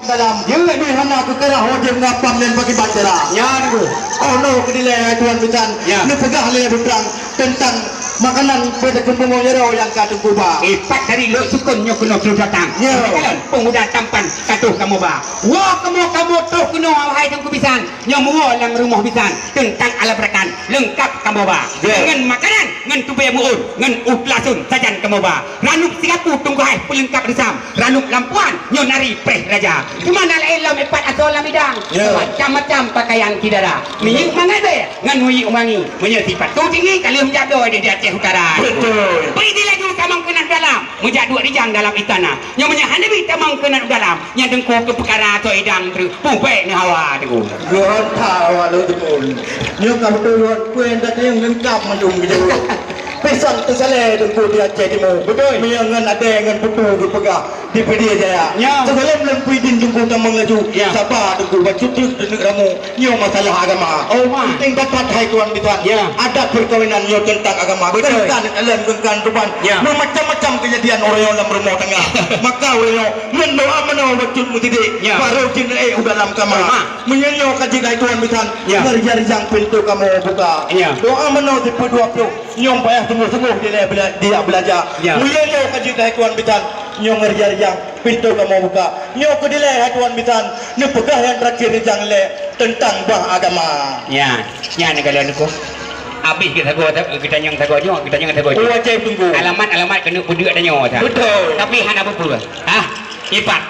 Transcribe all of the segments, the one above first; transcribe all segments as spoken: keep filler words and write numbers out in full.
Dalam, ya, ni hana keukeurah wajéb ngapam dan bagi bacara. Ya, Teungku. Oh, no, keudilai, hai tuan bisan. Ya. Neupeugah lé Butrang teuntang makanan pada keumbungan jaroe nyang ka Teungku ba. Eh, pat dari Lhoksukon nyoe keunoe troh datang. Ya. Kalon, pemuda tampan ka troh kamoe ba. Woe kamoe, kamoe troh keunoe, hai Teungku bisan. Nyoe meuwoe lam rumoh bisan teuntang alat beurakan leungkap kamoe ba. Ya. Ngon makanan, ngon tubée meu'ôn, ngon ueh lason sajan kamoe ba. Ranup sigapu Teungku hai peuleungkap reusam. Ranup lampuan nyoe nari preh raja. Teuma na laén lom ipat asoe lam idang. Ya. Macam-macam pakaian kidara. Minyeuk mangat bèe ngon minyeuk wangi. Meunyoe sipatu tinggi ka lheueh meujak bloe di Aceh Utara. Betul. Bri di laju tamong keunan dalam. Meujak duek rijang dalam istana. Nyoe meunyoe hana bri tamong keunan dalam. Nyan Teungku keu peukara asoe idang treu. Pubèk neuh hawa Teungku. Geuhon that hawa lôn Teungku. Nyoe ka beutôi lôn peue nyang tateueng leungkap mandum geujaweueb. Pisang teusalèe Teungku di Aceh Timu. Beutôi. Meunyoe ngon adèe ngon putu geupeugah di Pidie Jaya. Nyoe. Sigohlom lôn peue idin Teungku tamong laju. Ya. Saba Teungku bacut teuk deuneuek ramu. Nyoe masalah agama. Oh, ma. Penting that-that hai tuan bisan. Ya. Adat perkawinan nyoe teuntang agama. Beutôi. Teuntang alèh teuntang tuban. Ya. Meumacam-macam keujadian uroe nyoe lam rumoh tangga. Maka uroe nyoe ngon doa meunoe bacut meusidik. Ya. Barô jeuet neuék u dalam kama. Oh, ma. Meunyoe nyoe ka jeuet hai tuan bisan. Ya. Ngon rijang-rijang pintoe kamoe buka. Ya. Doa meunoe sipeue dua ploh. Nyoe payah sunggoh-sunggoh dilèe bela-, dijak beulaja. Ya. Meunyoe nyoe ka jeuet hai tuan bisan. Nyoe ngon rijang-rijang pintoe kamoe buka. Nyoe keudilèe hai tuan bisan, neupeugah nyang terakhir rijang lé teuntang bah agama. Nyan, nyan neukalon Teungku. Abéh geusagoe, geutanyong sagoe nyoe, geutanyong sagoe nyoe. Oh, wajéb Teungku. Alamat-alamat keuneuk peudeuek tanyoe sa. Beutôi. Tapi hana peue-peue. Hah? Ipat.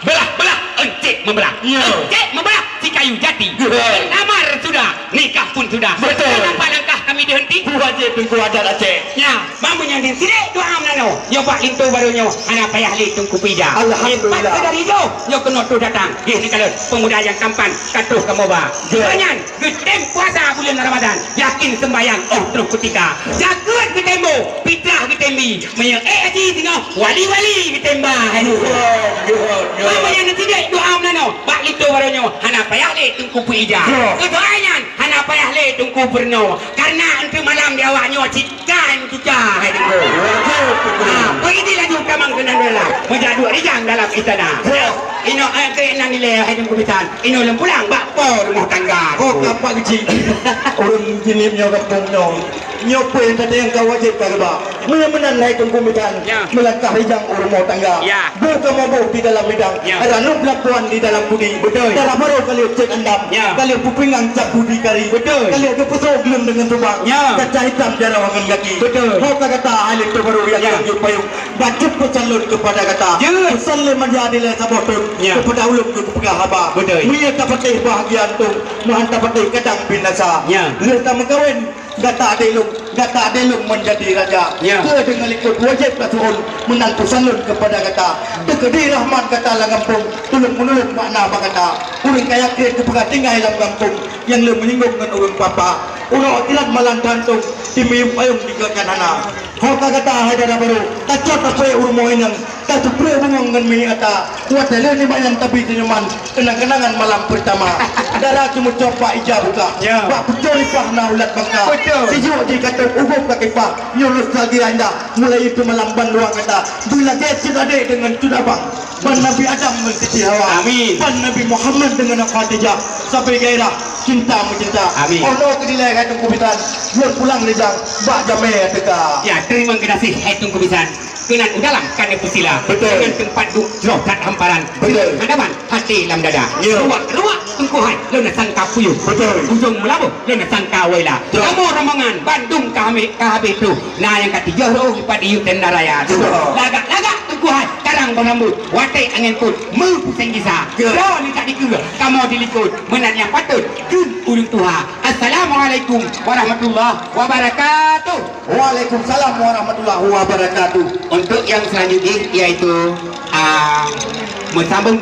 Belah-belah, encik membelah. Ya. Encik membelah si kayu jati. Ya. Lamar sudah. Nikah pun sudah. Betul. Kenapa langkah kami dihenti? Wajéb Teungku adat Aceh. Nya, bang meunyoe di sini doa meunanoe. Nyoe bak linto barô nyoe, hana payah lé Teungku peue ija. Alhamdulillah. Ipat seudari jauh, nyoe keunoe troh datang. Jih neukalon, pemuda nyang tampan, ka troh kamoe ba. Ya. Nyan, geutem puasa buleuen Ramadan, yakin sembahyang 'oh troh kutika. Zakeuet geutem boh, fitrah geutem bi. Meunyoe ék haji singoh, wali-wali geutem ba. Ya, ya, ya. Bang meunyoe neusidék doa meunanoe, bak linto barô nyoe, hana payah lé Teungku peue ija. Ya. Keu doa nyan, hana payah lé Teungku peurunoe, karena eunteuk malam di awak nyoe cit kan cuca, hai Teungku. Wajéb, Teungku. Ha, begitu laju tamong keunan dalam, meujak duek rijang dalam istana. Ya. Inoe, eh, keunan dilèe, hai Teungku bisan. Inoe lôn pulang bak po rumoh tangga. Oh, ka pat keuchik. Ureueng jeunieb nyoe gampông nyoe. Nyoe peue nyang ka wajéb ka geuba. Meunyoe meunan hai Teungku bisan, ya, meulangkah rijang u rumoh tangga. Ya. Boh kamoe boh di dalam idang, ya, ranup lampuan di dalam budi. Beutôi. Darah barô ka lheueh cit andam, ya, ka lheueh peupingang cap budi kari. Beutôi. Ka lheueh geupeusoe gleueng deungon subang, ya, kaca hitam jaroe ngon gaki. Beutôi. Ho ka gata hai linto barô nyang, ya, ka lheueh jeuet payong, bacut peusan lôn keupada gata. Ya. Peusan lé meunyoe dilèe saboh thôn, ya, keupada ulôn keu peugah haba. Beutôi. Meunyoe tapatéh bahagia antom, meuhan tapatéh kadang binasa. Ya. Lheueh tameukawen, gata adé lôn, gata adé lôn meujadi raja. Ya. Keu deungon likot wajéb tasu'on meunan peusan lôn keupada gata. Teukeudi rahmat gata lam gampông, tulông meunulông makna bak gata. Ureueng kaya kriet geupeugah tinggai lam gampông nyang lé meunyinggung ngon ureueng papa. Uroe akhirat malam tantong, timiyueb payong dikeue kan hana. Ho ka gata hai dara barô, tacot apui u rumoh inong, taseupreh bungong ngon minyeuk ata. Watèe lheueh nibak nyan tabi seunyuman, keunang-keunangan malam peurtama. Dara teumeucok bak ija buka. Ya. Bak pucôh ripah na ulat bangka. Betul. Sijuek jih ka tôb u gob ka kipah. Nyoe nostalgia indah. Mulai itu malam ban luwa gata. Beulagèe cut adék deungon cut abang. Ban Nabi Adam ngon Siti Hawa. Amin. Ban Nabi Muhammad deungon Khadijah. Sabe gairah cinta meucinta. Amin. Oh, no keudilèe hai Teungku bisan. Lôn pulang rijang bak jamèe teuka. Ya, terima kasih hai Teungku bisan. Keunan u dalam ka neupeusila. Betul. Deungon teumpat duek jroh that hamparan. Betul. Hadapan até lam dada. Ya. Ruwak-ruwak Teungku hai lôn sangka puyôh. Betul. Ujông meulaboh lôn sangka woyla. Ya. Kamoe rombongan bandum ka hamé-, ka habéh troh. Na nyang ka tijôh rôh ipat iyup tenda raya. Ya. Lagak-lagak Teungku hai karang beurambôt. Watèe angèn pôt meupuseng gisa. Ya. Droeneuh ka dikeue kamoe dilikot. Meunan nyang patôt kheun ureueng tuha. Assalamualaikum warahmatullahi wabarakatuh. Waalaikumsalam warahmatullahi wabarakatuh. Untuk yang selanjutnya yaitu, ah, meusambông